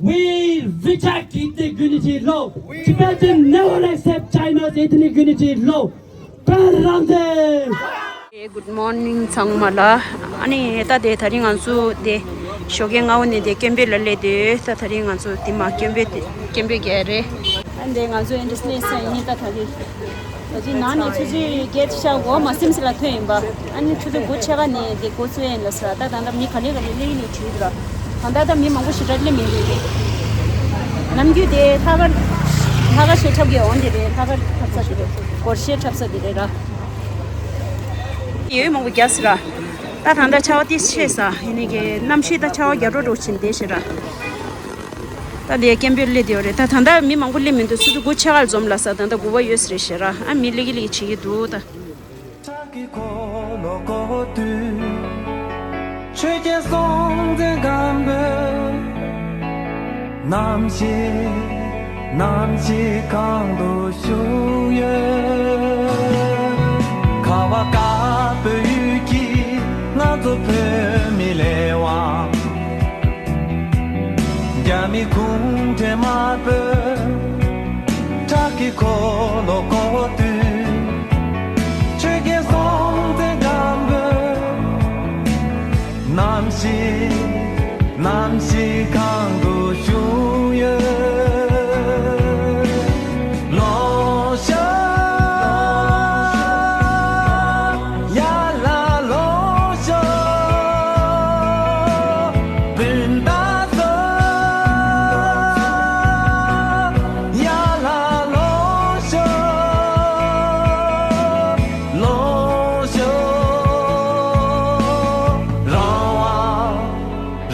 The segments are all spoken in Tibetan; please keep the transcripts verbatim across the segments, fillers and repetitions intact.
We reject ethnic unity law. Tibetan never accept China's ethnic unity law. Good morning ཚང་མ་ལ། ཨ་ནི་ད་དེ་ད་རིང་ང་ཚོ་དེ་ཞོགས་ཀས་སྔ་པོ་ནས་དེ་སྐད་འབོད་ལ་སླེབས་དེ། ད་ད་རིང་ང་ཚོ་དེ་མ་སྐད་འབོད་སྐད་འབོད་རྒྱག་རེད། ཨ་ནི་དེ་ང་ཚོ་ཨིན་ཌི་ཡན་ནེ་ཤ་ནལ་ཡིན་ད་ད་རེད། ད་ཅི་ནང་ནས་ཆུ་ཚོད་བརྒྱད་ཤག་འགོ་མ་སིམ་སི་ལ་ཐོན་ཡིན་པ། ཨ་ནི་ཆུ་ཚོད་དགུ་ཕྱེད་ཀ་ནས་དེ་འགོ་ཚུགས་ཡིན་ལ་ཟེར། ད་ད་ལྟ་མི་ག་ལེ་ག་ལེ་སླེབས་ནས་བྲིས་འདུག་ར། ད་ལྟ་ད་མི་མང་པོ་ཞེ་དྲག་སླེབས་མི་འདུག་རེད། ནམ་རྒྱུན་དེ་ལྷག་དཀར་ལྷག་དཀར་ཤོད་འཁྲབ་ཀྱི་འོང་དེ་རེད། ལྷག་དཀར་འཁྲབ་ས་དེ་རེད། སྒོར་གཞས་འཁྲབ་ས་དེ་རེད་ར། ཡོད་མང་པོ་རྒྱག་སི་ར། ད་ད་ལྟ་ཆར་པ་ཏོག་ཙམ་ཆེ་ས་ཡིན་ནི་གི་གནམ་གཤིས་ད་ཆར་པ་རྒྱག་འགྲོ་འགྲོ་བཞིན་བསྡད་ཤག་ར། ད་དེ་སྐད་འབོད་སླེབས་དེ་ཡོད་རེད། ད་ད་ལྟ་མི་མང་པོ་སླེབས་མི་འདུག་ཆུ་ཚོད་དགུ་ཕྱེད་ཀ་ལ་འཛོམས་ལ་ཟེར། ད་ལྟ་དགུ་པ་ཡོད་ས་རེད་ཤག་ར། ཨ་མི་སླེབས་ཀྱི་སླེབས་ཀྱི་བྱེད་ཀྱི་འདུག་ད། བྲག་གི་འཁོར་ལོ་བསྐོར་དུས། ཆོས་རྒྱལ་སྲོང་བཙན་སྒམ་པོས། ནམ་ཞིག་ནམ་ཞིག་གང་དུ་བཞུགས་ཡོད། ཁ་བ་དཀར་པོའི་ཡུལ་གྱི་ང་ཚོ་བོད་མི་ལས་དབང་། རྒྱ་མི་གུང་ཁྲན་དམར་པོས། བྲག་གི་འཁོར་ལོ་བསྐོར་དུས། ཆོས་རྒྱལ་སྲོང་བཙན་སྒམ་པོས། ནམ་ཞིག་ནམ་ཞིག་གང་དུ་བཞུགས་ཡོད། ལོངས་ཤོག་ཡར་ལ་ལོངས་ཤོག་སྤུན་ཟླ་ཚོ། ཡར་ལ་ལོངས་ཤོག་ལོངས་ཤོག་རང་དབང་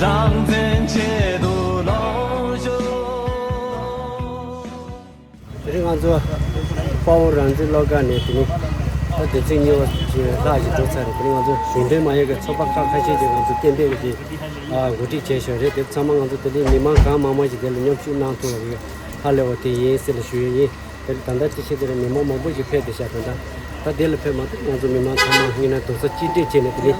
རང་བཙན་ཆེད་དུ་ལོངས་ཤོག་དེ་རིང་ང་ཚོ་དཔའ་བོ་རང་བཙན་བློ་དགའ་ནས་དེ་ནི་ད་དེ་ཚེ་ཉེ་བ་ཞིག་ལྷག་ཞིག་འགྲོ་ཚར་རེད། དེ་རིང་ང་ཚོ་གཞུང་འབྲེལ་མ་ཡིན་པའི་ཚོགས་པ་ཁག་ཁ་ཤས་ཀྱིས་ང་ཚོ་གཏན་འབེབས་ཀྱི་འགོ་ཁྲིད་བྱས་ཤག་རེད། དེ་ཚང་མ་ང་ཚོ་དེ་རིང་མི་མང་གང་མང་མང་ཞིག་དེ་ལ་མཉམ་ཞུགས་གནང་ཐུབ་པ་རེད། ཧ་ལས་པ་དེ་ཡིན་ཟེར་ལ་ཞུ་ཡས་ཡིན། དེ་ད་ལྟ་ཅི་བྱེད་དེ་རེད། མི་མང་མང་པོ་ཞིག་ཕེབས་བསྡད་ཤག་ད་ལྟ་ད་དེ་ལ་ཕེབས་མ་ཐུབ། ང་ཚོ་མི་མང་ཚང་མ་ཡིན་ན་རྡོག་རྩ་གཅིག་སྒྲིལ་བྱས་ནས་དེ་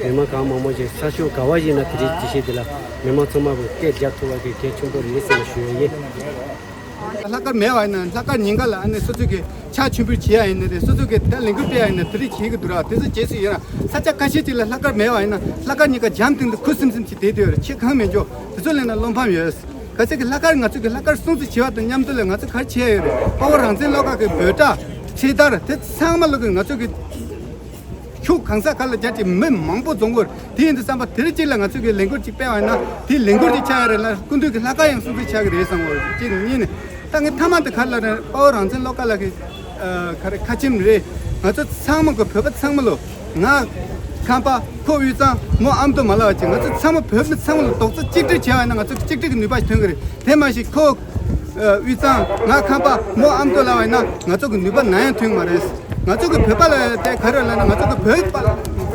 རིང་མི་མང་གང་མང་མང་ཞིག་ས་ཕྱོགས་ག་བ་ཡིན་ན་དེ་རིང་ཅི་བྱེད་དེ་ལ་མི་མང་ཚང་མ་གིས་སྐད་རྒྱག་ཐུབ་པ་གི་གལ་ཆེན་པོ་རེད་ཟེར་ནས་ཞུ་ཡ་ཡིན། ལྷག་དཀར་མེད་པ་ཡིན་ན་ལྷག་དཀར་ཉིན་གང་ལ་ཨ་ནི་སོ་སོ་གི་ཕྱག་མཆོད་འབུལ་བྱེད་ཡ་ཡིན་ནི་རེད། སོ་སོ་གི་ད་ལས་འགུལ་སྤེལ་ཡ་ཡིན་ན་དེ་རིང་བྱེད་ཀྱི་འདུག་ར། དེ་ཚོ་བྱེད་སྲིད་ཡོད་ར། ས་ཆ་ཁ་ཤས་ཅིག་ལ་ལྷག་དཀར་མེད་པ་ཡིན་ན་ལྷག་དཀར་ཉིན་གང་འཇམ་ཐིང་དུ་ཁུ་སིམ་སིམ་ཅིག་བསྡད་དུ་ཡོད་ར། ཕྱི་གང་མི་འཇོག་དེ་ཚོ་ལས་ན་བློ་ཕམ་ཡོད། ག་ཚད་ཀྱི་ལྷག་དཀར་ང་ཚོ་གི་ལྷག་དཀར་སྲུང་བརྩི་བྱེད་པ་དང་མཉམ་དུ་ལ་ང་ཚོ་ག་རེ་བྱེད་ཡ་ཡོད་རེད། དཔའ་བོ་རང་བཙན་བློ་དགའ་གི་འབོད་སྒྲ་ཁྲིད་དར་དེ་ཚང་མ་ལོག་གི་ང་ཚོ་གི་ཕྱོགས་གང་ས་ག་ལ་རྒྱ་ཆེ་མི་མང་པོ་འཛོམས་དགོས། དེ་ཡིན་དུས་ཙམ་པ་དེ་རིང་གཅིག་ལ་ང་ཚོ་གི་ལས་འགུལ་གཅིག་སྤེལ་བ་ཡིན་ན་དེ་ལས་འགུལ་གཅིག་ཆགས་ཡ་རེད་ལ། སྐུ་མདུན་གྱི་ལྷག་དཀར་ཡང་སྲུང་བརྩི་བྱ་གི་རེད་བསམ་གྱི་ཡོད། གཅིག་གཉིས་ནས་ད་ངས་མཐའ་མ་དེ་ག་ལ་རེད། དཔའ་བོ་རང་བཙན་བློ་དགའ་ལགས་ཀྱི་ཨ་ག་རེ་ཁ་ཆེམས་རེད། ང་ཚོ་ཚང་མ་གི་བོད་པ་ཚང་མ་ལོ། ང་ཁམས་པ། ཁོ་དབུས་གཙང་། མོ་ཨ་མདོ་མ་ལབ་པ་ཅིག་ང་ཚོ་ཚང་མ་བོད་མི་ཚང་མ་ལ་རྡོག་རྩ་གཅིག་སྒྲིལ་བྱས་པ་ཡིན་ན་ང་ཚོ་གཅིག་སྒྲིལ་གྱི་ནུས་པ་ཞིག་ཐོན་གྱི་རེད། དེ་མ་གཞི་ཁོ་ཨ་དབུས་གཙང་། ང་ཁམས་པ། མོ་ཨ་མདོ་ལབ་པ་ཡིན་ན་ང་ཚོ་གི་ནུས་པ་ནམ་ཡང་ཐོན་གྱི་མ་རེད། ང་ཚོ་གི་བོད་པ་ལབ་ཡ་དེ་ག་རེ་ལབ་ན་ང་ཚོ་གི་བོད་པ་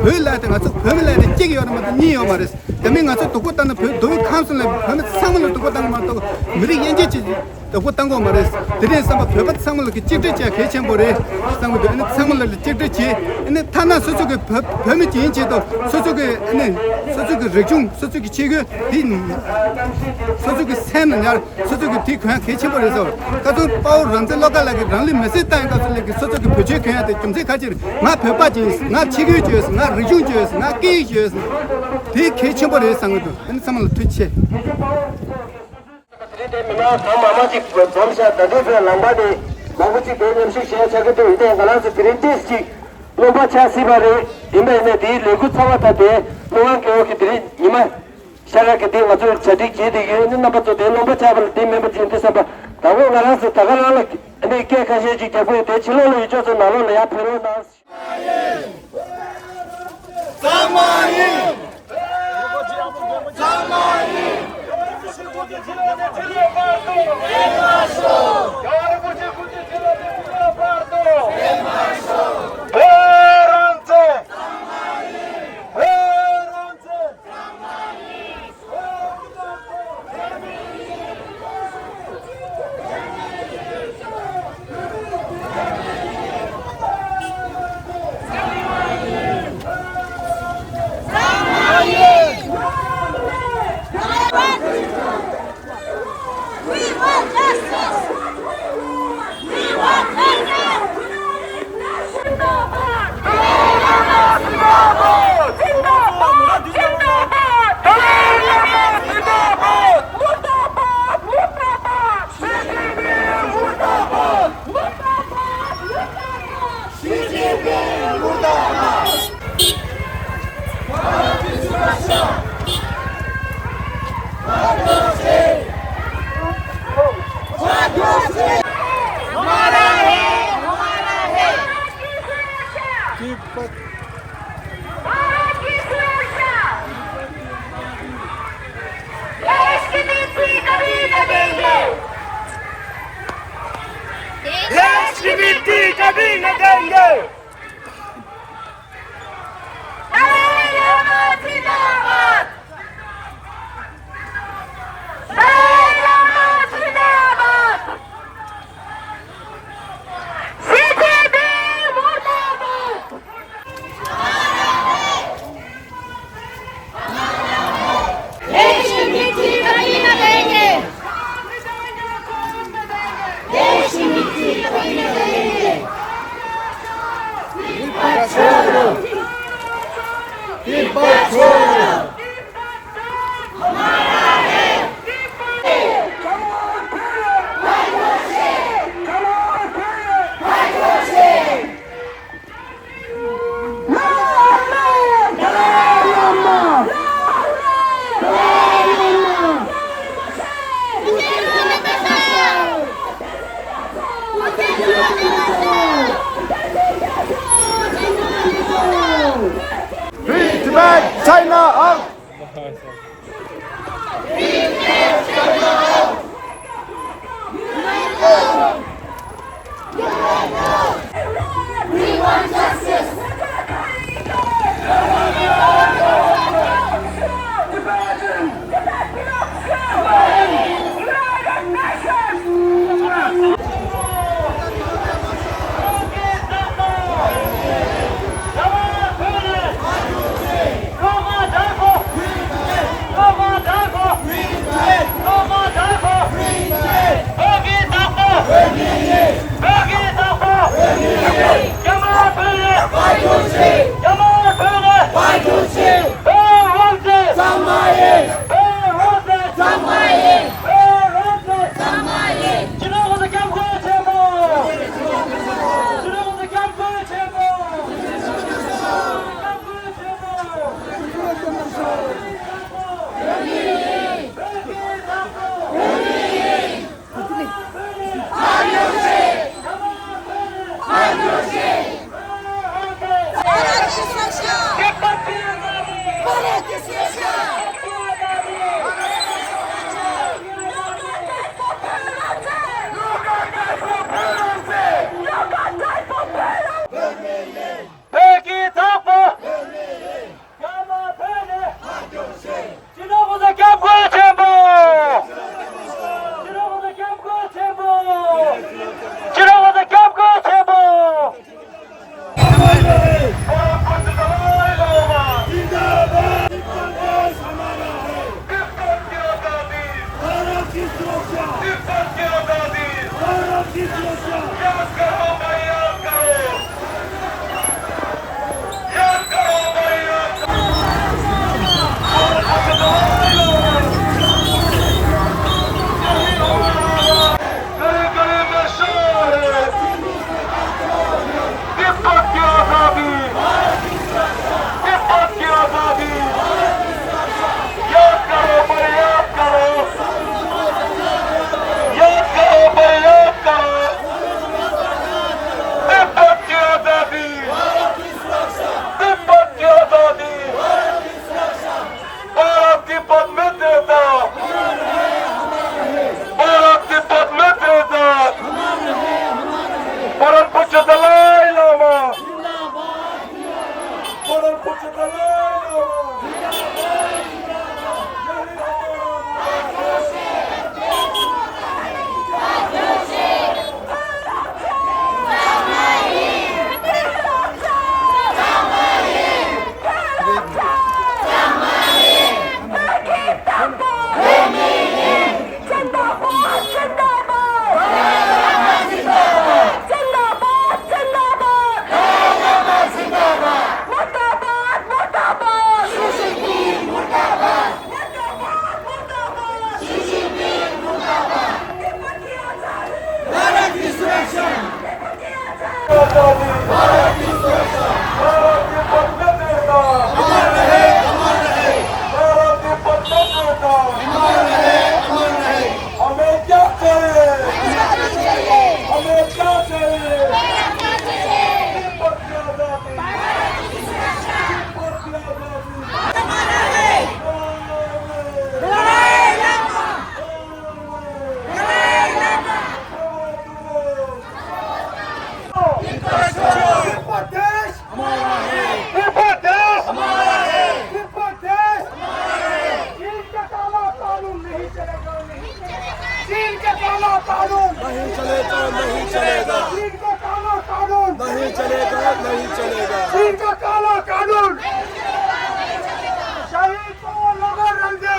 བོད་ལབ་ཡ་དེ་ང་ཚོ་བོད་མི་ལབ་ཡ་དེ་གཅིག་ཡོད་རེད་མ་གཏོགས་གཉིས་ཡོད་མ་རེད། དེ་མིན་ང་ཚོ་སྡུག་པོ་བཏང་ན་བོད་མདོ་དབུས་ཁམས་གསུམ་ལ་བོད་མི་ཚང་མ་ལ་སྡུག་པོ་བཏང་གི་མ་གཏོགས་མི་རིགས་དབྱེ་འབྱེད་ཅིག་སྡུག་པོ་བཏང་གི་མ་རེད། དེ་རིང་བསམ་པ་བོད་པ་ཚང་མ་ལ་གི་གཅིག་སྒྲིལ་བྱེད་གལ་ཆེན་པོ་རེད་བསམ་གི་འདུག་ཨ་ནི་ཚང་མ་ལ་གཅིག་སྒྲིལ་བྱེད། ཨ་ནི་ཐ་ན་སོ་སོ་གི་བོད་བོད་མི་ཅིག་ཡིན་ཆེད་དུ་སོ་སོ་གི་ཨ་ནི་སོ་སོ་གི་རིག་གཞུང་། སོ་སོ་གི་ཆས་གོས་དེ་སོ་སོ་གི་སེམས་ནང་ཉར། སོ་སོ་གི་དེ་གོན་ཡ་གལ་ཆེན་པོ་རེད་ཟེར། ཁ་སང་དཔའ་བོ་རང་བཙན་བློ་དགའ་ལགས་ཀྱིས་རང་ལུས་མེར་སྲེག་བཏང་ཡ་སྐབས་སུ་ལགས་ཀྱིས་སོ་སོ་གི་བོད་ཆས་གོན་ཡ་དེ་རྒྱུ་མཚན་ག་ཅི་རེད། ང་བོད་པ་ཅིག་ཡིན། ང་ཆས་གོས་ཅིག་ཡོད། ང་རིག་གཞུང་ཅིག་ཡོད། ང་སྐད་ཡིག་ཅིག་ཡོད། དེ་གལ་ཆེན་པོ་རེད་བསམ་གི་འདུག་ཨ་ནི་ཚང་མ་ལ་ཐུགས་རྗེ་ཆེ། དེ་རིང་དེ་མི་མང་གང་མང་མང་ཅིག་འཛོམས་ཤག་ད་ལྟའི་བོད་ལམ་ཁ་དེ་མང་པོ་ཅིག་དེ་མཉམ་ཞུགས་བྱས་ཆགས་ཀྱི་འདུག་ཡིན་ནའི་ང་རང་ཚོ་དེ་རིང་ཏོག་ཙམ་ཅིག་རློམ་པ་ཆགས་སྲིད་པ་རེད། ཡིན་པས་ནས་དེའི་ལས་འགུལ་ཚོགས་པ་དང་དེ་སློབ་དཔོན་རྒྱལ་བ་གིས་དེ་རིང་ཉི་མ་ཤར་ར་གི་དེ་ང་ཚོས་གྲ་སྒྲིག་བྱས་བསྡད་ཡོད། ནི་རྣམ་པ་ཚོ་དེ་རློམ་པ་ཆགས་པ་ལ་དེ་མིན་པ་ཅིག་འདི་བསམ་པ་དང་པོ་ང་རང་ཚོ་ད་ག་རང་ལ་ནི་སྐད་ཁ་ཤས་ཅིག་རྒྱག་གི་ཡོད། དེ་ཕྱི་ལོགས་ལ་ཡོད་ཅོག་ཚོ་ནང་ལོགས་ལ་ཡར་ཕེབས་རོགས་གནང་། གཙང་མ་ཡིན། གཙང་མ་ཡིན། नहीं देंगे। दलाई लामा जिंदाबाद। दलाई लामा जिंदाबाद। सीसीबी मुर्दाबाद। देश की मिट्टी कभी न देंगे। देश की मिट्टी कभी न देंगे। तिब्बत छोड़ो। तिब्बत छोड़ो। Free Tibet, China out! བོད་ཀྱི་གྲོགས་པོ། སྐྱབས་མགོན་ཆེན་པོ། སྤྱི་ནོར་གོང་ས་སྐྱབས་མགོན་ཆེན་པོ། སྤྱི་ནོར་གོང་ས་སྐྱབས་མགོན་ཆེན་པོ། भारत की सुरक्षा। भारत की सुरक्षा। याद करो भाई, याद करो। याद करो भाई, याद करो। गली गली में शोर है। तिब्बत की आजादी। तिब्बत की आजादी। याद करो भाई, याद करो। याद करो भाई, याद करो। तिब्बत की आजादी। तिब्बत की आजादी। भारत तिब्बत मित्रता। भारत तिब्बत मित्रता। परम पूज्य दलाई लामा। परम पूज्य दलाई लामा। भारत की सुरक्षा। भारत की सुरक्षा। भारत की पद्म देवता। अमर रहे, अमर रहे। भारत की पद्म देवता। अमर रहे, अमर रहे। हमें क्या चाहिए? हमें क्या चाहिए? तिब्बत की आजादी। तिब्बत की आजादी। दलाई लामा। दलाई लामा। काला कानून। नहीं चलेगा, नहीं चलेगा। चीन का काला कानून। नहीं चलेगा, नहीं चलेगा। चीन का काला कानून। शहीद लोगों रंगे।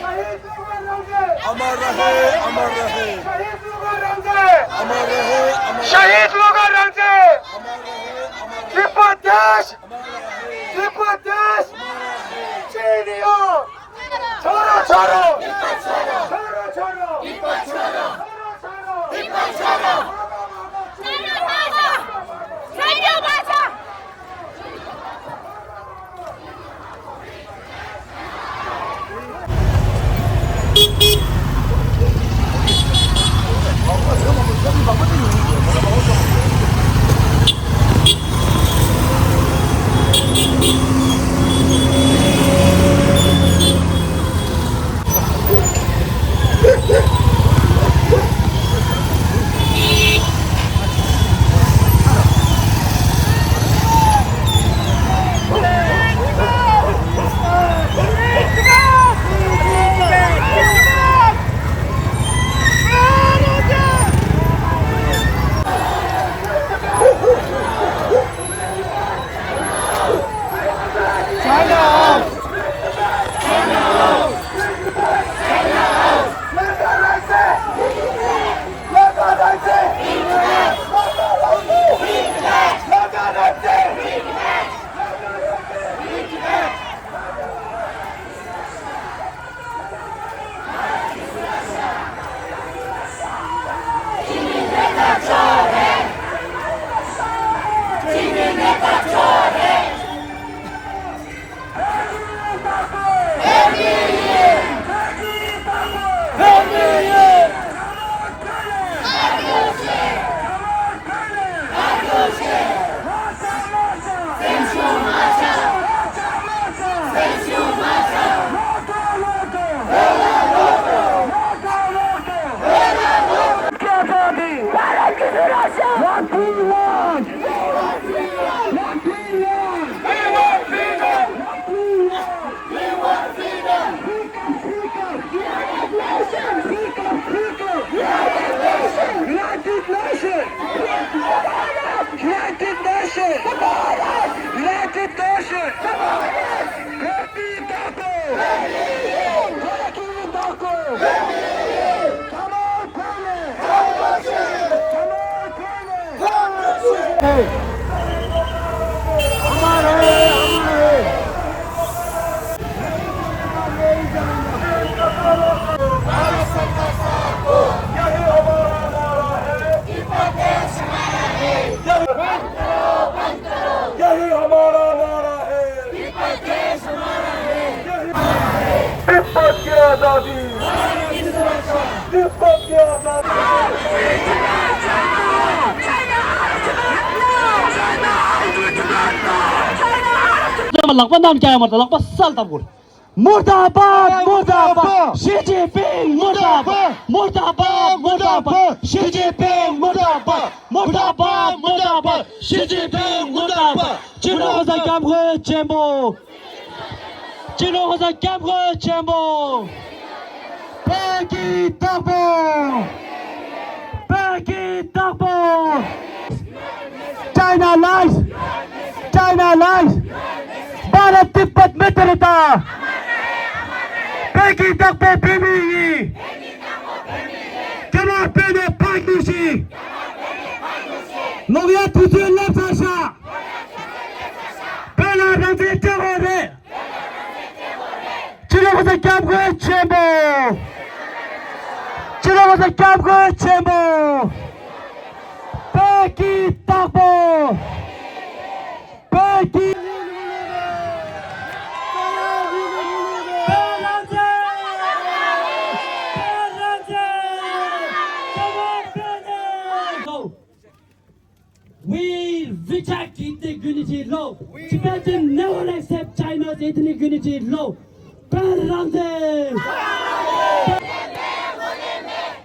शहीद लोगों रंगे। अमर रहे, अमर रहे। शहीद लोगों रंगे। अमर रहे, अमर रहे। शहीद लोगों रंगे। अमर रहे, अमर रहे। तिब्बत देश। अमर रहे। तिब्बत देश। अमर रहे। चीनियों। छोड़ो, छोड़ो। छोड़ो, छोड़ो। छोड़ो, छोड़ो। United Nations! United Nations! United Nations! Turkey Taco! Turkey Taco! यही हमारा नारा है। तिब्बत की आजादी। तिब्बत की आजादी। ལག་པ་གནམ་བཀྱག་ཡོད་མ་རེད། ལག་པ་སར་བཏབ་དགོས། मुर्दाबाद, मुर्दाबाद, शी जिनपिंग मुर्दाबाद, मुर्दाबाद, मुर्दाबाद, शी जिनपिंग मुर्दाबाद, मुर्दाबाद, मुर्दाबाद, शी जिनपिंग मुर्दाबाद। སྤྱི་ནོར་གོང་ས་སྐྱབས་མགོན་ཆེན་པོ། སྤྱི་ནོར་གོང་ས་སྐྱབས་མགོན་ཆེན་པོ། བོད་ཀྱི་བདག་པོ། བོད་ཀྱི་བདག་པོ། China lies! China lies! Bharat तिब्बत मित्रता! བོད་ཀྱི་བདག་པོ་བོད་མི་ཡིན། རྒྱ་དམར་བོད་ནས་ཕར་རྒྱུགས་ཤིག་ལོག་ཡ་དུས་ཚོད་སླེབས་ཚར་ཤག་བོད་ལ་རང་བཙན་སྤྲད་དགོས་རེད། སྤྱི་ནོར་གོང་ས་སྐྱབས་མགོན་ཆེན་པོ། སྤྱི་ནོར་གོང་ས་སྐྱབས་མགོན་ཆེན་པོ། བོད་ཀྱི་བདག་པོ། བོད་ཀྱི། བོད་རང་བཙན། བོད་རང་བཙན། རྒྱ་དམར་བོད་ནས། We reject ethnic unity law. Tibetans never accept China's ethnic unity law. བོད་རང་བཙན།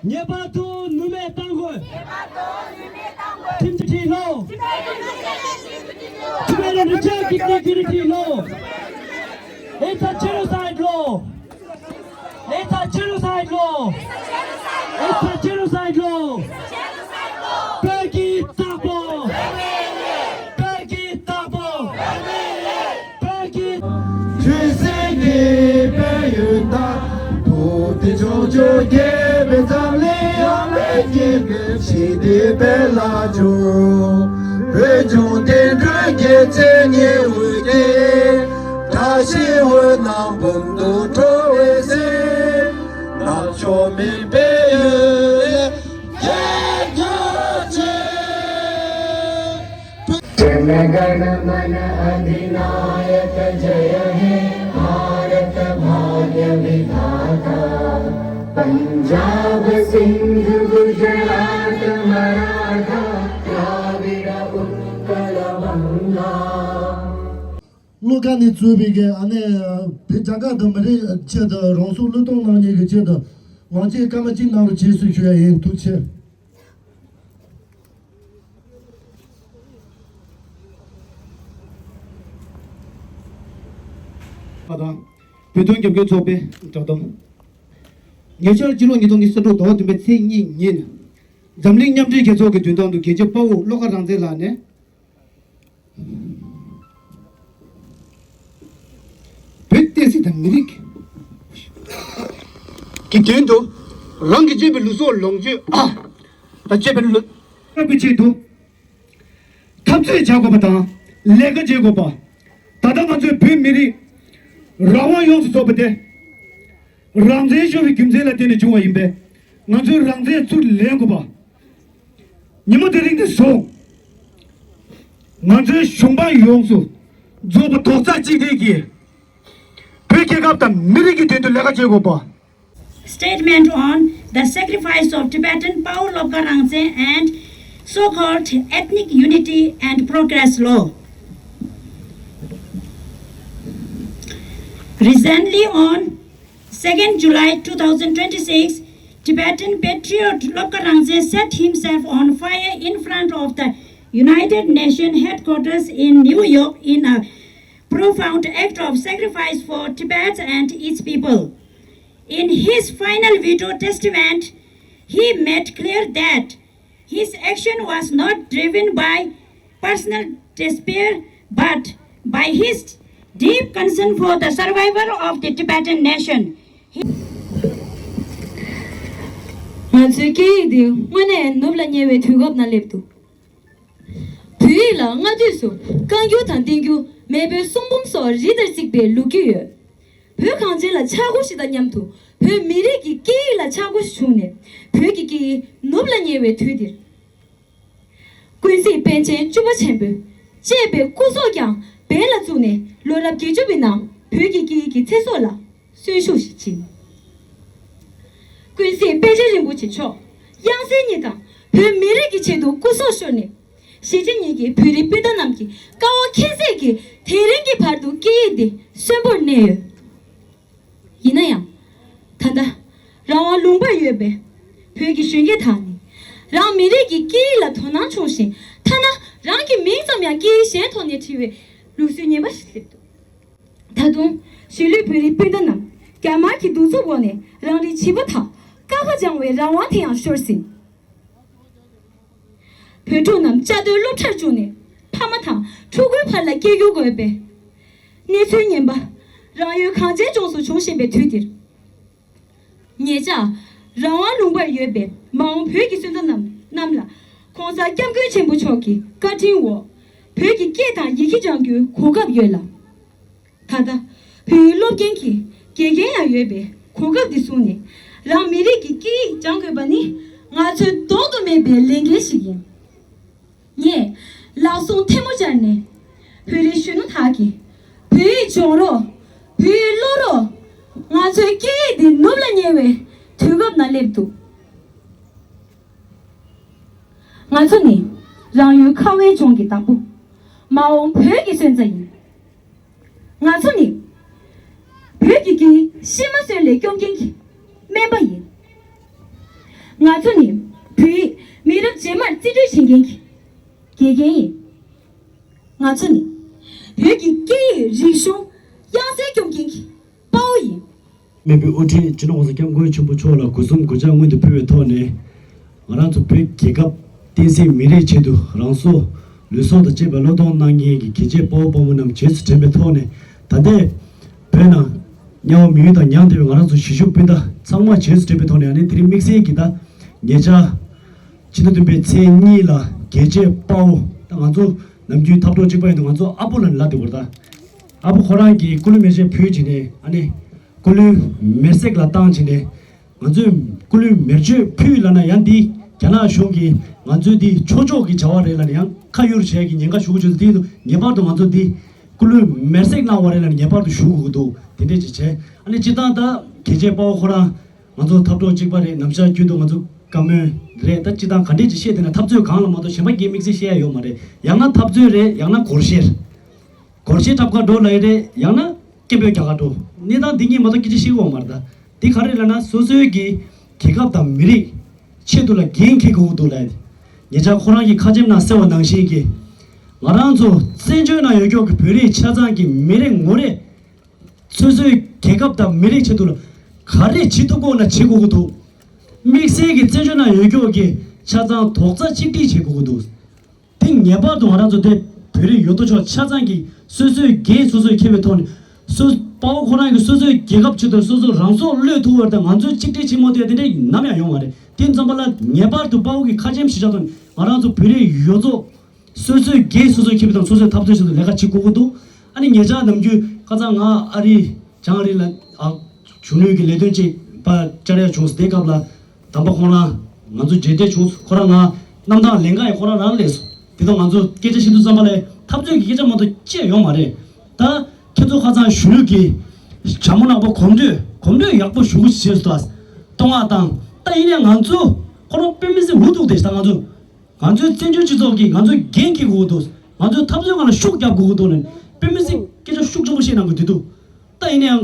ངེས་པར་དུ་ནུས་མེད་གཏང་དགོས། ཁྲིམས་ཀྱི་ལོ། Tibetan reject ethnic unity law. It's a genocide law. It's a Genocide law! It's a genocide law! བོད་ཀྱི་བདག་པོ། བོད་ཀྱི་བདག་པོ། བོད་ཀྱི། ཆོས་སྲིད་ཀྱི་དཔལ་ཡོན་དང་། བོད་དེ་ཕྱོགས་བཅུ་རྒྱལ་པོའི་འཛམ་གླིང་ཡངས་པའི་དཀྱིལ་དུ། ཞི་བདེའི་དཔལ་ལ་འགྱུར། བོད་ལྗོངས་བསྟན་འགྲོའི་རྒྱལ་མཚན་ཉི་འོད་ཀྱིས། བཀྲ་ཤིས་འོད་སྣང་འབུམ་དུ་འཕྲོ་བའི་ཚེ། རྣམ་དཔྱོད་མེད་པའི་ཡུལ་ལ་རྒྱལ་གྱུར་ཅིག། जनगणमन अधिनायक जय हे भारत भाग्य विधाता। पंजाब सिंध गुजरात मराठा द्राविड़ उत्कल बंगा। བློ་དཀར་ནས་གཙོས་པའི་གི་ཨ་ནེ་བོད་རྒྱ་གར་དང་མི་རིགས་ཆེད་དུ་རང་སྲོག་བློས་གཏོང་གནང་མཁན་གྱི་ཆེད་དུ་ངག་བཅད་སྐར་མ་གཅིག་གནང་རོགས་བྱེད་ཟེར་ཞུ་ཡ་ཡིན། ཐུགས་རྗེ་ཆེ། པ་དང་། བོད་དོན་རྒྱབ་སྐྱོར་ཚོགས་པའི་བསྒྲགས་གཏམ། ཉེ་ཆར་ཕྱི་ལོ་ཉིས་སྟོང་ཉི་ཤུ་རྩ་དྲུག་ཟླ་བ་བདུན་པའི་ཚེས་གཉིས་ཉིན། འཛམ་གླིང་མཉམ་འབྲེལ་རྒྱལ་ཚོགས་ཀྱི་མདུན་ཐང་དུ་རྒྱལ་གཅེས་དཔའ་བོ་བློ་དཀར་རང་བཙན་ལགས་ནས། བོད་བསྟན་སྲིད་དང་མི་རིགས་ཀྱི་དོན་དུ་རང་གི་གཅེས་པའི་ལུས་སྲོག་ལོངས་སྤྱོད་དང་གཅེས་པའི་ལུས་རྒྱུ་ཆེད་དུ་འཐབ་རྩོད་བྱ་དགོས་པ་དང་ལས་ཀ་བྱེད་དགོས་པ། ད་ལྟ་ང་ཚོའི་བོད་མི་རིགས་རང་དབང་ཡོངས་སུ་རྫོགས་པ་དེ་རང་བཙན་ཤོར་བའི་རྒྱུ་མཚན་ལ་བརྟེན་ནས་བྱུང་བ་ཡིན་པས། ང་ཚོས་རང་བཙན་ཚུར་ལེན་དགོས་པ། ཉིན་མོ་དེ་རིང་ནས་བཟུང་ང་ཚོའི་གཞུང་འབངས་ཡོངས་སུ་རྫོགས་པ་རྡོག་རྩ་གཅིག་སྒྲིལ་གྱིས་བོད་རྒྱལ་ཁབ་དང་མི་རིགས་ཀྱི་དོན་དུ་ལས་ཀ་བྱེད་དགོས་པ། Statement on the sacrifice of Tibetan Pawo Lobka Rangtse and so-called ethnic unity and progress law. Recently, on second July two thousand twenty-six, Tibetan patriot Lobka Rangtse set himself on fire in front of the United Nations headquarters in New York in a profound act of sacrifice for Tibet and its people. In his final video testament, he made clear that his action was not driven by personal despair but by his deep concern for the survival of the Tibetan nation. ང་ཚོའི་སྐད་ཡིག་འདི་དངོས་གནས་ནུབ་ལ་ཉེ་བའི་དུས་སྐབས་ན་སླེབས་འདུག། བོད་ཡིག་ལ་སྔ་དུས་སུ་བཀའ་འགྱུར་དང་བསྟན་འགྱུར། མེས་པོའི་གསུང་འབུམ་སོགས་རི་ལྟར་བརྩིགས་པའི་ལོ་རྒྱུས་ཡོད། བོད་གངས་ཅན་ལ་ཆག་སྒོ་ཞིག་དང་མཉམ་དུ་བོད་མི་རིགས་ཀྱི་སྐད་ཡིག་ལ་ཆག་སྒོ་ཞིག་བྱུང་ནས་བོད་ཀྱི་སྐད་ཡིག་ནུབ་ལ་ཉེ་བའི་དུས་འདིར། ཀུན་གཟིགས་པཎ་ཆེན་བཅུ་པ་ཆེན་པོས་གཅེས་པའི་སྐུ་སྲོག་ཀྱང་འབེན་ལ་བཙུགས་ནས་ལོ་རབས་བརྒྱད་ཅུ་པའི་ནང་བོད་ཀྱི་སྐད་ཡིག་གི་ཚེ་སྲོག་ལ་གསོན་ཤུགས་ཤིག་བྱིན། ཀུན་གཟིགས་དཔལ་ཆེན་རིན་པོ་ཆེ་མཆོག་དབྱངས་གསལ་གཉིས་དང་བོད་མི་རིགས་ཀྱི་ཆེད་དུ་སྐུ་སྲོག་ཤོར་ནས། གཞིས་བྱེས་གཉིས་ཀྱི་བོད་རིགས་སྤུན་ཟླ་རྣམས་ཀྱི་དཀའ་བ་ཁྱད་བསད་ཀྱིས་དེ་རིང་གི་བར་དུ་སྐད་ཡིག་འདི་གསོན་པོར་གནས་ཡོད། ཡིན་ན་ཡང་། ད་ལྟ་རང་དབང་ལུང་པར་ཡོད་པའི་བོད་ཀྱི་གཞོན་སྐྱེས་དག་ནི་རང་མི་རིགས་ཀྱི་སྐད་ཡིག་ལ་དོ་སྣང་ཆུང་ཞིང་། ཐ་ན་རང་གི་མིང་ཙམ་ཡང་སྐད་ཡིག་གཞན་ཐོག་ནས་བྲིས་པའི་ལུགས་སྲོལ་ངན་པ་ཞིག་སླེབས་འདུག། ད་དུང་གཞིས་ལུས་བོད་རིགས་སྤུན་ཟླ་རྣམས་རྒྱ་དམར་གྱི་གདུག་རྩུབ་འོག་ནས་རང་རིགས་བྱིས་པ་དག་བསྐལ་པ་སྦྱང་བའི་རང་དབང་དེ་ཡང་ཤོར་ཟིན། བོད་ཕྲུག་རྣམས་བཅའ་སྡོད་སློབ་གྲྭར་བཅུག་ནས་ཕ་མ་དང་ཕྲུ་གུའི་བར་ལ་སྐད་སྒྱུར་དགོས་པའི་གནས་ཚུལ་ངན་པ་རང་ཡུལ་གངས་ཅན་ལྗོངས་སུ་བྱུང་བཞིན་པའི་དུས་འདིར། ངེད་ཅག་རང་དབང་ལུང་པར་ཡོད་པའི་མ་འོངས་བོད་ཀྱི་སོན་རྩ་རྣམས་རྣམས་ལ་༸གོང་ས་༸སྐྱབས་མགོན་ཆེན་པོ་མཆོག་གི་བཀའ་དྲིན་འོག་བོད་ཀྱི་སྐད་དང་ཡི་གེ་སྦྱང་རྒྱུའི་གོ་སྐབས་ཡོད་ལ། ད་ལྟ་བོད་ཡིག་སློབ་མཁན་གྱི་དགེ་རྒན་ཡང་ཡོད་པའི་གོ་སྐབས་འདི་བཟུང་ནས་རང་མི་རིགས་ཀྱི་སྐད་ཡིག་སྦྱང་དགོས་པ་ནི་ང་ཚོའི་ལྡོག་ཏུ་མེད་པའི་ལས་འགན་ཞིག་ཡིན། ངས་ལག་ཟུང་ཐལ་མོ་སྦྱར་ནས་བོད་རིགས་གཞོན་ནུ་དག་གིས་བོད་ཡིག་སྦྱོང་རོགས། བོད་ཡིག་ཀློག་རོགས། ང་ཚོའི་སྐད་ཡིག་འདི་ནུབ་ལ་ཉེ་བའི་དུས་སྐབས་ན་སླེབས་འདུག། ང་ཚོ་ནི་རང་ཡུལ་ཁ་བའི་ལྗོངས་ཀྱི་བདག་པོ། མ་འོངས་བོད་ཀྱི་སོན་རྩ་ཡིན། ང་ཚོ་ནི་བོད་ཀྱི་སྐད་ཡིག་ཤི་མ་གསོན་ལས་སྐྱོབ་མཁན་གྱི་སྨན་པ་ཡིན། ང་ཚོ་ནི་བོད་ཡིག་མི་རབས་རྗེས་མར་རྩིས་སྤྲོད་བྱེད་མཁན་གྱི་དགེ་རྒན་ཡིན། ང་ཚོ་ནི་བོད་ཀྱི་སྐད་ཡིག་རིག་གཞུང་དབྱངས་གསལ་སྐྱོབ་མཁན་གྱི་དཔའ་བོ་ཡིན། མེད་པའི་དབུ་ཁྲིད་སྤྱི་ནོར་༸གོང་ས་༸སྐྱབས་མགོན་ཆེན་པོ་མཆོག་ལ་གུས་གསུམ་གུས་ཕྱག་སྔོན་དུ་ཕུལ་བའི་ཐོག་ནས། ང་རང་ཚོ་བོད་རྒྱལ་ཁབ་བསྟན་སྲིད་མི་རིགས་ཆེད་དུ་རང་སྲོག་ལུས་སྲོག་དང་བཅས་པའི་བློས་གཏོང་གནང་མཁན་གྱི་རྒྱལ་གཅེས་དཔའ་བོ་དཔའ་མོ་རྣམས་རྗེས་སུ་དྲན་པའི་ཐོག་ནས། ད་ལྟའི་བོད་ནང་དམྱལ་བ་མི་ཡུལ་དང་མྱང་འདས་པའི་ང་རང་ཚོ་གཞིས་བཞུགས་སྤུན་ཟླ་ཚང་མ་རྗེས་སུ་དྲན་པའི་ཐོག་ནས། ཨ་ནི་དེ་རིང་དམིགས་བསལ་གྱི་ད་ཉེ་ཆར་ཕྱི་ཟླ་བདུན་པའི་ཚེས་གཉིས་ལ་རྒྱལ་གཅེས་དཔའ་བོ། ད་ང་ཚོ་ནམ་རྒྱུན་འཐབ་གྲོགས་གཅིག་པ་ཡིན་དུས་ང་ཚོ་ཨ་བུ་ལ་ལབ་བསྡད་པ་རེད། ད་ཨ་བུ་ཁོ་རང་གིས་སྐུ་ལུས་མེར་སྲེག་ཕུལ་བྱས་ནས། ཨ་ནི་སྐུ་ལུས་མེར་སྲེག་ལ་བཏང་བྱས་ནས། ང་ཚོས་སྐུ་ལུས་མེ་མཆོད་ཕུལ་ལབ་ན་ཡང་འདི་རྒྱ་ནག་གཞུང་གིས་ང་ཚོའི་འདི་ཆོས་ཕྱོགས་ཀྱི་བྱ་བ་རེད་ལབ་ནས་ཡང་ཁ་གཡུག་བྱེད་ཀྱི་ཉེན་ཁ་ཞུགས་བྱུང་། དེ་ཡིན་དུས་ངེས་པར་དུ་ང་ཚོ་འདི་སྐུ་ལུས་མེར་སྲེག་གནང་བ་རེད་ལབ་ནས་ངེས་པར་དུ་ཞུ་དགོས་ཀྱི་འདུག་དེ་འདྲས་ཅིག་བྱས། ཨ་ནི་སྤྱིར་བཏང་ད་རྒྱལ་གཅེས་དཔའ་བོ་ཁོ་རང་ང་ཚོ་འཐབ་གྲོགས་གཅིག་པ་རེད། ནམ་ཞག་རྒྱུན་དུ་ང་ཚོ་བཀའ་མོལ་རེད། ད་སྤྱིར་བཏང་ག་འདྲས་ཅིག་བཤད་བསྡད་ན་འཐབ་རྩོད་སྒང་ལ་མ་གཏོགས་གཞན་པ་གི་དམིགས་བསལ་བཤད་ཡ་ཡོད་མ་རེད། ཡང་ན་འཐབ་རྩོད་རེད། ཡང་ན་སྒོར་གཞས། སྒོར་གཞས་འཁྲབ་གར་འགྲོ་ལབ་ཡ་རེད། ཡང་ན་སྐད་འབོད་རྒྱག་གར་འགྲོ། གནས་སྟངས་འདི་གཉིས་མ་གཏོགས་སྐད་ཆ་བཤད་ཀྱི་ཡོད་མ་རེད། ད་འདི་ག་རེ་ལབ་ན། སོ་སོའི་གི་རྒྱལ་ཁབ་དང་མི་རིགས་ཆེད་དུ་ལ་འགན་འཁྱེར་དགོས་ཀྱི་འདུག་ལབ་ཡ་དེ། ཉེ་ཆར་ཁོ་རང་གི་ཁ་ཆེམས་ནང་གསལ་བ་ནང་བཞིན་གྱི། ང་རང་ཚོ་བཙན་བྱོལ་ནང་ཡོད་ཀྱོག་གི་བོད་རིགས་ཆ་ཚང་གི་མི་རེ་ངོ་རེ། སོ་སོའི་རྒྱལ་ཁབ་དང་མི་རིགས་ཆེད་དུ་ལ་ག་རེ་བྱེད་ཐུབ་དགོས་ན་བྱེད་དགོས་ཀྱི་འདུག་དམིགས་བསལ་གྱི་བཙན་བྱོལ་ནང་ཡོད་ཀྱོག་གི་ཆ་ཚང་རྡོག་རྩ་གཅིག་སྒྲིལ་བྱེད་དགོས་ཀྱི་འདུག་དེ་ངེས་པར་དུ་ང་རང་ཚོ་དེ་བོད་རིགས་ཡོད་དོ་ཅོག་ཆ་ཚང་གིས་སོ་སོའི་འགན་སོ་སོས་འཁྱེར་བའི་ཐོག་ནས། སོ་དཔའ་བོ་ཁོ་རང་གིས་སོ་སོའི་རྒྱལ་ཁབ་ཆེད་དུ་སོ་སོ་རང་སྲོག་བློས་ཐུབ་པར་དང་། ང་ཚོའི་གཅིག་སྒྲིལ་གཅིག་མོ་དེ་དེ་འདྲ་ནམ་ཡང་ཡོང་བ་རེད། དེ་ཙམ་པ་ལ་ངེས་པར་དུ་དཔའ་བོ་གི་ཁ་ཆེམས་གཞིར་བཞག་ཐོག་ནས་ང་རང་ཚོ་བོད་རིགས་ཡོད་ཚོ། སོ་སོའི་འགན་སོ་སོས་འཁྱེར་བའི་དང་། སོ་སོའི་འཐབ་རྩོད་ཆེད་དུ་ལས་ཀ་བྱེད་དགོས་ཀྱི་འདུག་ཨ་ནི་ཉེ་ཆར་ནམ་རྒྱུན་ཁ་སང་ང་ཨ་རི་བྱང་ཨ་རི་ལ་ཨ་གཞོན་ནུའི་གི་ལས་དོན་ཅིག་ཕར་བཅར་ཡ་བྱུང་སོང་། དེ་སྐབས་ལ་དམ་པ་ཁོང་རང་ང་ཚོ་མཇལ་འཕྲད་བྱུང་སོང་། ཁོ་རང་ང་གནམ་ཐང་ལེན་ག་ཡི་ཁོ་རང་རང་སླེབས་སོང་། དེ་དང་ང་ཚོ་སྐད་ཆ་བཤད་དུས་ཙམ་པ་ལ་འཐབ་རྩོད་ཀྱི་སྐད་ཆ་མ་གཏོགས་བཤད་ཡོད་མ་རེད། ད་ཁྱེད་ཚོ་ཁ་སང་གཞོན་ནུ་གི་བྱ་མོ་ནག་པོ་གོམ་བགྲོད་གོམ་བགྲོད་ཡག་པོ་ཞེ་པོ་ཅིག་བྱས་སོང་། ད་གཏོང་བ་དང་། ད་ཡིན་ནའི་ང་ཚོ་ཁོ་རང་དཔེ་མི་སྲིད་འུ་ཐུག་བསྡད་ཤག་ད་ང་ཚོ། ང་ཚོའི་བཙན་བྱོལ་སྤྱི་ཚོགས་ཀྱིས་ང་ཚོའི་འགན་འཁྱེར་དགོས་ཀྱི་འདུག་ང་ཚོའི་འཐབ་རྩོད་སྒང་ལ་ཤུགས་རྒྱབ་དགོས་ཀྱི་འདུག་ལབ་ནས་དཔེ་མི་སྲིད་སྐད་ཆ་ཤུགས་ཆེན་པོ་བཤད་གནང་གི་འདུག་དེ་ཡིན་ནའང་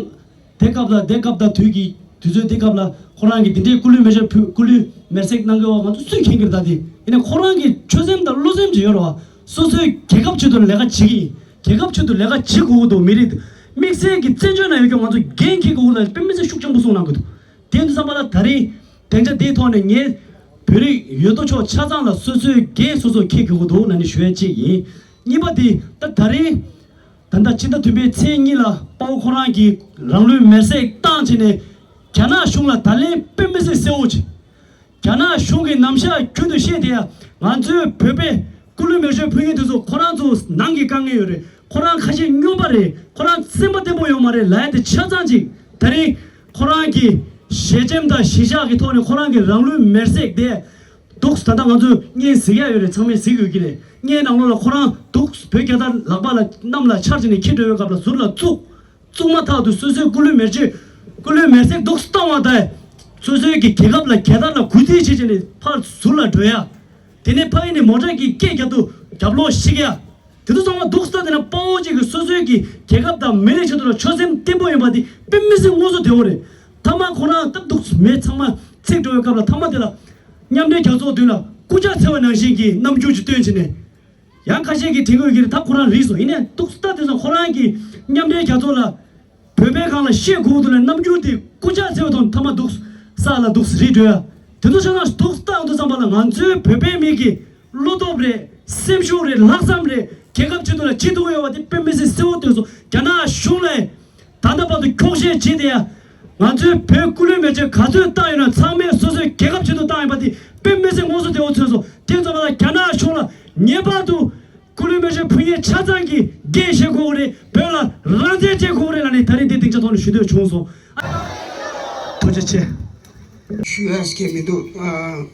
དེ་སྐབས་ལ། དེ་སྐབས་དང་དུས་ཀྱི་དུས་ཚོད་དེ་སྐབས་ལ་ཁོ་རང་གིས་དེ་འདྲའི་སྐུ་ལུས་མེ་མཆོད་ཕུལ། སྐུ་ལུས་མེར་སྲེག་གནང་གི་ཡོད་པ་ང་ཚོ་སུས་མཁྱེན་གྱི་རེད། ད་དེ་ཡིན་ནའི་ཁོ་རང་གི་ཆོད་སེམས་དང་བློ་སེམས་ཅིག་ཡོད་རེད་བ། སོ་སོའི་རྒྱལ་ཁབ་ཆེད་དུ་ལས་ཀ་བྱེད་ཀྱི་ཡིན། རྒྱལ་ཁབ་ཆེད་དུ་ལས་ཀ་བྱེད་དགོས་ཀྱི་འདུག་མི་རིགས་དམིགས་བསལ་གྱི་བཙན་བྱོལ་ནང་ཡོད་ཀྱི་ང་ཚོ་འགན་འཁྱེར་དགོས་ཀྱི་འདུག་ལབ་དཔེ་མི་སྲིད་ཤུགས་ཆེན་པོ་གསུངས་གནང་གི་འདུག་དེ་ཡིན་དུས་ཙམ་པ་ལ་ད་རེས་སྡིངས་ཆ་འདིའི་ཐོག་ནས་ངས་བོད་རིགས་ཡོད་དོ་ཅོག་ཆ་ཚང་ལ་སོ་སོའི་འགན་སོ་སོ་འཁྱེར་དགོས་ཀྱི་འདུག་ལབ་ནས་ཞུ་ཡ་གཅིག་ཡིན། གཉིས་པ་དེ་ད་ད་རེས་ད་ལྟ་ཕྱི་ཟླ་བདུན་པའི་ཚེས་གཉིས་ལ་དཔའ་བོ་ཁོ་རང་གིས་རང་ལུས་མེར་སྲེག་བཏང་བྱས་ནས་རྒྱ་ནག་གཞུང་ལ་ད་ལན་དཔེ་མི་སྲིད་གསལ་བོ་བྱས། རྒྱ་ནག་གཞུང་གིས་ནམ་ཞག་རྒྱུན་དུ་བཤད་བསྡད་ཡ། ང་ཚོའི་བོད་པས་སྐུ་ལུས་མེ་མཆོད་ཕུལ་མཁན་དེ་ཚོ་ཁོ་རང་ཚོ་ནང་གི་དཀའ་ངལ་ཡོད་རེད། ཁོ་རང་ཁ་ཞེ་སྨྱོན་པ་རེད། ཁོ་རང་སེམས་པ་བརྟན་པོ་ཡོད་མ་རེད་ལབ་ཡ་དེ་ཆ་ཚང་ཅིག་ད་རེས་ཁོ་རང་གི་ཞལ་ཆེམས་དང་གཞིས་ཆགས་ཀྱི་ཐོག་ནས་ཁོ་རང་གི་རང་ལུས་མེར་སྲེག་དེ་འདུག་ད་ལྟ་ང་ཚོས་བརྙན་གཟིགས་ཡ་ཡོད་རེད། ཚང་མས་གཟིགས་ཡོད་ཀྱི་རེད། བརྙན་ནང་ལོགས་ལ་ཁོ་རང་འདུག་བོད་རྒྱལ་དར་ལག་པ་ལ་གནམ་ལ་འཕྱར་བྱས་ནས་འཁྱེར་འགྲོ་བའི་སྐབས་ལ་ཟུར་ལ་བཙུགས། བཙུགས་མ་ཐག་ཏུ་སོ་སོའི་སྐུ་ལུས་མེར་མཆོད། སྐུ་ལུས་མེར་སྲེག་འདུག་བཏང་བ་དང་། སོ་སོའི་གི་རྒྱལ་ཁབ་ལ་རྒྱལ་དར་ལ་གུས་བརྩི་བྱེད་བྱས་ནས་ཕར་ཟུར་ལ་འགྲོ་ཡ། དེ་ནས་ཕ་གི་ནས་མོ་ཊ་གི་སྐད་རྒྱབ་ཏུ་རྒྱབ་ལོག་ཤིག་ཡ། དེ་ཚོ་ཚང་མ་འདུག་སྟངས་དེ་ན་དཔའ་བོ་གཅིག་གིས་སོ་སོའི་གི་རྒྱལ་ཁབ་དང་མི་རིགས་ཆེད་དུ་ལ་ཆོད་སེམས་བརྟན་པོ་ཡིན་པ་དེ་དཔེ་མི་སྲིད་ངོ་སོ་བདེ་བོ་རེད། མཐའ་མ་ཁོ་རང་སྟབས་འདུག་མེད་ཚང་མ་ཚིག་འགྲོ་བའི་སྐབས་ལ་མཐའ་མ་དེ་ལ་མཉམ་འབྲེལ་རྒྱལ་ཚོགས་མདུན་ལ་སྐུ་ཕྱག་འཚལ་བ་ནང་བཞིན་གྱི་རྣམ་འགྱུར་ཅིག་སྟོན་བྱས་ནས། ཡང་ཁ་ཤས་ཀྱིས་དྲན་གྱི་ཡོད་ཀྱི་རེད། ད་ཁོ་རང་རིག་སོང་། ཡིན་ནའི་འདུག་སྟངས་དེ་ཚོ་ཁོ་རང་གི་མཉམ་འབྲེལ་རྒྱལ་ཚོགས་ལ་བོད་པའི་སྒང་ལ་བཤད་དགོས་འདུག་ལ་རྣམ་འགྱུར་དེ་སྐུ་ཕྱག་འཚལ་བ་དང་མཐའ་མ་འདུག་ས་ལ་འདུག་རིལ་འགྲོ་ཡ། དེ་ཚོ་ཆ་ཚང་འདུག་སྟངས་འདུག་བསམ་པ་ལ་ང་ཚོའི་བོད་པའི་མི་གི་བློ་སྟོབས་རེད། སེམས་ཤུགས་རེད། ལྷག་བསམ་རེད། རྒྱལ་ཁབ་ཆེད་དུ་ལ་བྱེད་ཐུབ་ཀྱི་ཡོད་པ་དེ་དཔེ་མི་སྲིད་གསལ་བོ་སྟོན་སོང་། རྒྱ་ནག་གཞུང་ལ་ད་ལྟ་བར་དུ་འཁྱོག་བཤད་བྱེད་བསྡད་ཡ། ང་ཚོའི་བོད་སྐུ་ལུས་མེ་མཆོད་ག་ཚོད་བཏང་ཡོད་ན་ཚང་མས་སོ་སོའི་རྒྱལ་ཁབ་ཆེད་དུ་བཏང་ཡོད་པ་དེ་དཔེ་མི་སྲིད་ངོ་སོ་བདེ་བོ་མཚོན་སོང་། དེ་ཚོ་ལ་རྒྱ་ནག་གཞུང་ལ་ངེས་པར་དུ་སྐུ་ལུས་མེ་མཆོད་ཕུལ་མཁན་ཆ་ཚང་གིས་འགན་བཞེས་དགོས་རེད། བོད་ལ་རང་བཙན་བྱེད་དགོས་རེད་ལབ་ནས་ད་རིང་འདི་སྡིངས་ཆ་ཐོག་ནས་ཞུ་འདོད་བྱུང་སོང་། ཐུགས་རྗེ་ཆེ། ཞུ་ཡ་ཟེར་མཁན་མི་འདུག་ཨ།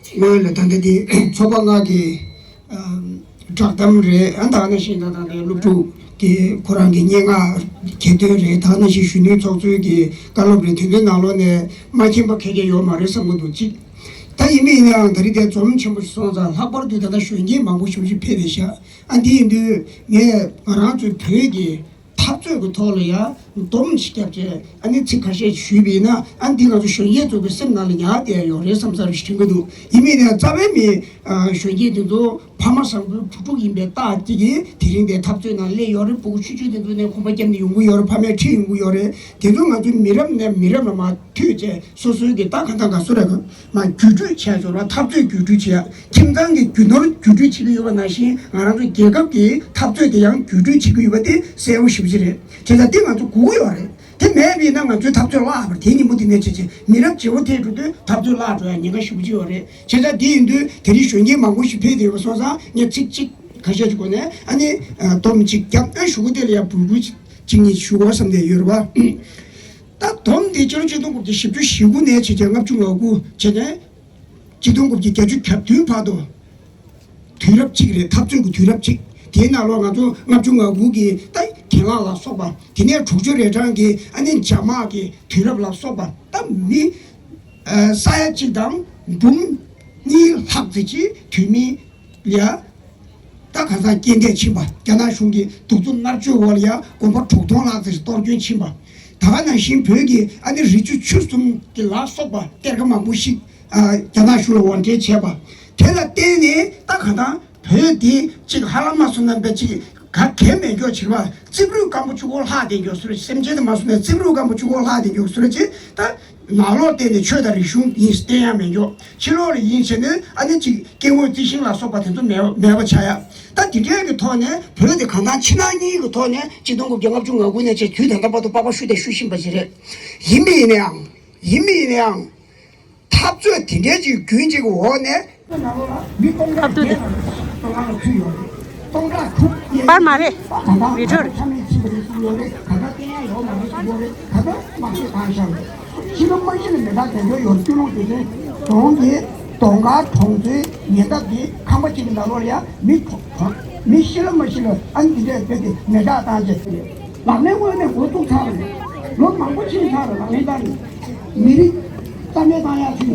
སྔོན་ལ་ད་ལྟ་འདི་ཚོགས་པ་ལྔ་གི་ཨ་བསྒྲགས་གཏམ་རེད། ཨ་ད་ག་ནང་བཞིན་ད་ད་ལྟ་སློབ་ཕྲུག་གི་ཁོ་རང་གི་སྙན་ངག་གྱེར་འདོན་རེད། ད་ག་ནང་བཞིན་གཞོན་ནུའི་ཚོགས་གཙོའི་གི་བཀའ་སློབ་རེད། དེ་ཚོའི་ནང་ལོགས་ནས་མ་མཁྱེན་པ་ག་གེ་ཡོད་མ་རེད་བསམ་གྱི་འདུག་གཅིག་ད་ཡིན་མིན་ཡིན་ནའང་ད་རེས་དེ་འཛོམས་ཆེན་པོ་ཞིག་སོང་ཙང་ལྷག་པར་དུ་ད་ལྟ་གཞོན་སྐྱེས་མང་པོ་ཞེ་པོ་ཅིག་ཕེབས་བསྡད་ཤག་ཨ་འདི་ཡིན་དུས་ངས་ང་རང་ཚོའི་བོད་ཀྱི་འཐབ་རྩོད་ཀྱི་ཐོག་ལ་ཡ། སྡོམ་ཞིག་བརྒྱབ་བྱས་ཨ་ནི་ཚིག་ཁ་ཤས་ཞུས་པ་ཡིན་ན་ཨ་ནི་འདི་ང་ཚོ་གཞོན་སྐྱེས་ཚོ་གི་སེམས་ནང་ལ་ཉར་བསྡད་ཡོད་རེད་བསམ་ས་རེ་ཞིག་དྲན་གྱི་འདུག་ཡིན་མིན་ནས་རྩ་བའི་མི་གཞོན་སྐྱེས་དེ་ཚོ་ཕ་མ་བཟང་པོའི་བུ་ཕྲུག་ཡིན་པའི་རྟགས་གཅིག་གིས་དེ་རིང་དེ་འཐབ་རྩོད་ནང་སླེབས་ཡོད་རེད། ཕྲུ་གུ་ཆུང་ཆུང་དེ་ཚོ་ནས་གོམ་པ་བརྒྱབ་ནས་ཡོང་གི་ཡོད་རེད། ཕ་མས་ཁྲིད་ཡོང་གི་ཡོད་རེད། དེ་ཚོ་ང་ཚོའི་མི་རབས་ནས་མི་རབས་ལ་མར་མཐུད་བྱས་སོ་སོའི་གི་ད་ག་ད་ག་སུ་རེད་གི་མར་བརྒྱུད་སྤྲོད་བྱས་ཆོག་ལ་འཐབ་རྩོད་བརྒྱུད་སྤྲོད་བྱེད་ཡ། ཁྱིམ་ཚང་གི་རྒྱུ་ནོར་བརྒྱུད་སྤྲོད་བྱེད་ཀྱི་ཡོད་པ་ནང་བཞིན་ང་རང་ཚོ་རྒྱལ་ཁབ་ཀྱི་འཐབ་རྩོད་དེ་ཡང་བརྒྱུད་སྤྲོད་བྱེད་ཀྱི་ཡོད་པ་དེ་གསལ་པོ་ཞེ་པོ་ཅིག་རེད། བྱས་ཙང་དེ་ང་ཚོ་དགོས་ཀྱི་ཡོད་རེད། དེ་མེད་པ་ཡིན་ན་ང་ཚོའི་འཐབ་རྩོད་བརླག་པ་རེད། དེ་ཉིན་མོ་དེ་ནས་བྱས་བྱས་མི་རབས་བརྗེ་བོ་ཐེབས་འགྲོ་དུས་འཐབ་རྩོད་བརླག་འགྲོ་ཡ་ཉེན་ཁ་ཞེ་པོ་ཅིག་ཡོད་རེད། བྱས་ཙང་དེ་ཡིན་དུས་དེ་རིང་གཞོན་སྐྱེས་མང་པོ་ཞིག་ཕེབས་བསྡད་ཡོད་པ་སོང་ཙང་ངས་ཚིག་གཅིག་ཁ་ཤས་ཀྱི་སྒོ་ནས་ཨ་ནི་སྡོམ་གཅིག་བརྒྱབ་ཨ་ཞུ་གི་དེ་ལ་ཡ་འབུལ་འབུལ་གཅིག་གཉིས་ཞུ་དགོས་བསམ་བསྡད་ཡོད་རེད་བ། ད་སྡོམ་དེ་ཕྱི་ལོ་ཆིག་སྟོང་དགུ་བརྒྱ་བཞི་བཅུ་ཞེ་དགུ་ནས་བྱས་བྱས་ལྔ་བཅུ་ང་དགུ་བྱས་ནས་ཆིག་སྟོང་དགུ་བརྒྱ་བརྒྱད་ཅུ་གྱ་བདུན་བར་དུ་དུས་རབས་གཅིག་རེད། འཐབ་རྩོད་ཀྱི་དུས་རབས་གཅིག་དེའི་ནང་ལོགས་ང་ཚོ་ལྔ་བཅུ་ང་དགུ་གི་ད་གྱེན་ལངས་ལ་སོགས་པ་དེ་ནས་དྲུག་ཅུ་རེ་གྲངས་ཀྱི་ཨ་ནི་རྒྱ་དམག་གི་དུས་རབས་ལ་སོགས་པ་ད་མི་ས་ཡ་གཅིག་དང་འབུམ་གཉིས་ལྷག་ཙམ་གྱིས་དུས་མིན་ལ་ད་ག་ས་རྐྱེན་འདས་ཕྱིན་པ། རྒྱ་ནག་གཞུང་གི་གདུག་རྩུབ་མནར་གཅོད་འོག་ལ་ཡང་དགོན་པ་དྲུག་སྟོང་ལྷག་ཙམ་ཞིག་གཏོར་སྐྱོན་ཕྱིན་པ། ད་ག་ནང་བཞིན་བོད་ཀྱི་ཨ་ནི་རི་ཆུ་ཆུ་གསུམ་གྱི་ལ་སོགས་པ་གཏེར་ཁ་མང་པོ་ཞིག་ཨ་རྒྱ་ནག་གཞུང་ལ་དབོར་འདྲེན་བྱས་པ། དེ་ལ་བརྟེན་ནས་ད་ག་ད་བོད་འདི་གཅིག་ཧ་ལམ་མ་སོང་ན་པའི་གཅིག་ག་གེ་མེད་མགྱོགས་བྱེད་པ། རྩིབ་རུས་སྐམ་པོ་གཅིག་པོ་ལྷག་བསྡད་མགྱོགས་སུ་རེད། སེམས་ཅན་དུ་མ་སོང་ན་རྩིབ་རུས་སྐམ་པོ་གཅིག་པོ་ལྷག་བསྡད་མགྱོགས་སུ་རེད་ཅེས་ད། ནང་ལོགས་བལྟས་ནས་ཆོས་དང་རིག་གཞུང་ཡིན་བསྟན་ཡ་མེད་མགྱོགས། ཕྱི་ལོགས་ལ་ཡིན་བྱས་ནས་ཨ་ནི་གཅིག་སྐྱེ་དངོས་རྩི་ཤིང་ལ་སོགས་པ་དེ་ཚོ་མེད་མེད་པ་ཆགས་ཡ། ད་དེ་འདྲའི་གི་ཐོག་ནས་བོད་དེ་གང་ལྟར་ཕྱི་ནང་གཉིས་ཀྱི་ཐོག་ནས་ཆིག་སྟོང་དགུ་བརྒྱ་ལྔ་བཅུ་ང་དགུ་ནས་བྱས་དུས་ད་ལྟ་བར་དུ་པགས་པ་བཤུས་ཏེ་བཤུ་བཞིན་པ་ཞིག་རེད། ཡིན་མིན་ཡིན་ནའང་། ཡིན་མིན་ཡིན་ནའང་། འཐབ་རྩོད་དེ་འདྲའི་གཅིག་རྒྱུན་གཅིག་གི་འོག་ནས། འཐབ་རྩོད་དེ། པར་མ་རེད། བི་ཌིའོ་རེད། ཤི་ལོ་མ་ཤི་ལ་མེ་སྟག་དལ་འབྱོར་ཡོད་རྒྱུ་ལུང་དེ་ཚོའི་གདོང་གི་གདོང་དཀར་གྲོང་ཚོའི་ཉེ་འདབས་ཀྱི་ཁང་པ་གཅིག་གི་ནང་ལོགས་ལ་ཡང་མི་གྲོངས། མི་ཤི་ལ་མ་ཤི་ལ་ཨ་ནི་དེ་འདྲས་བྱས་ཏེ་མེ་སྟག་བཏང་བྱས་ཏེ་ལག་ལེན་དངོས་གནས་འགོ་བཙུགས་ཚར་རེད། ལོ་མང་པོ་ཕྱིན་ཚར་རེད། ལག་ལེན་བསྟར་ནས་མི་རིགས་རྩ་མེད་བཏང་ཡག་ཅིག